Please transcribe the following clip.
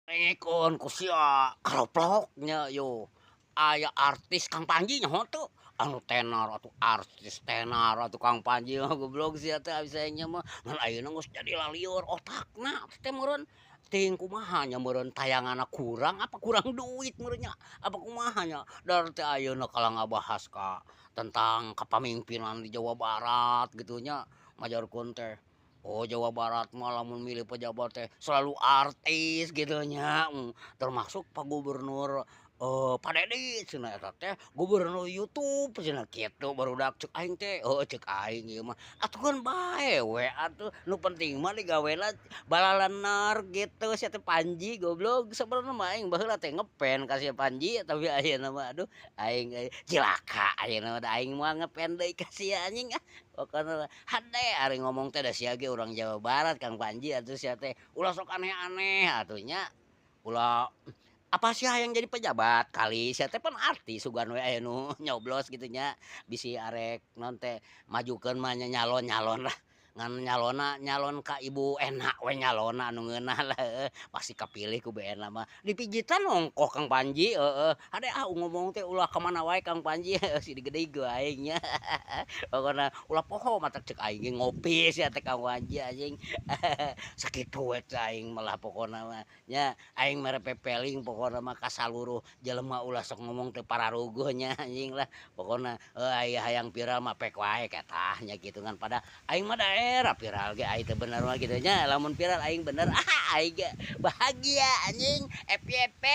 Dengekeun ku sia karoplok nya yo aya artis Kang Panji nyaho teu? Anu tenar atuh artis tenar atuh Kang Panji mah goblok sia teh abis aing mah ngan ayeuna geus jadi lalieur otakna teh meureun teuing kumaha nya meureun tayanganna kurang apa kurang duit meureun nya apa kumaha nya da teh ayeuna kalah ngabahas ka tentang kapamimpinan di Jawa Barat kitu nya ngajarkeun teh oh Jawa Barat mah lamun milih pejabat teh selalu artis kitu nya, termasuk pak gubernur Pak Dedi cenah eta teh gubernur YouTube cenah kitu barudak cek aing teh heueuh cek aing ieu mah atuh keun bae we atuh nu penting mah digawena balalenar gitu sia teh Panji goblok sabenerna mah aing baheula teh ngepen ka si Panji tapi ayeuna mah aduh aing euy cilaka ayeuna mah da aing moal ngepen deui ka sia anjing ah pokona mah hade ari ngomong teh da sia ge urang Jawa Barat Kang Panji atuh sia teh ulah sok aneh-aneh atuh nya ulah apa sia hayang jadi pejabat kali sia teh pan artis sugan we aya nu nyoblos kitu nya bisi arek naon teh majukeun mah nya nyalon-nyalon lah ngan nyalonna nyalon ka ibu Ena we nyalonna anu ngeunah lah heueuh pasti kapilih ku Bu Ena mah dipijitan ongkoh Kang Panji heueuh hade ah ngomong teh ulah ka mana wae Kang Panji sigede ku aing nya pokona ulah poho matak cek aing ge ngopi sia teh Kang Panji anjing sakitu we cek aing mah lah pokona mah nya aing mere pepeling pokona mah ka saluruh jelema ulah sok ngomong teu pararuguh nya anjing lah pokona aya hayang viral mah pek wae ketah nya kitu ngan pada aing mah daerah viral ge aing teu bener mah kitu nya lamun viral aing bener ah aing ge bahagia anjing FYP.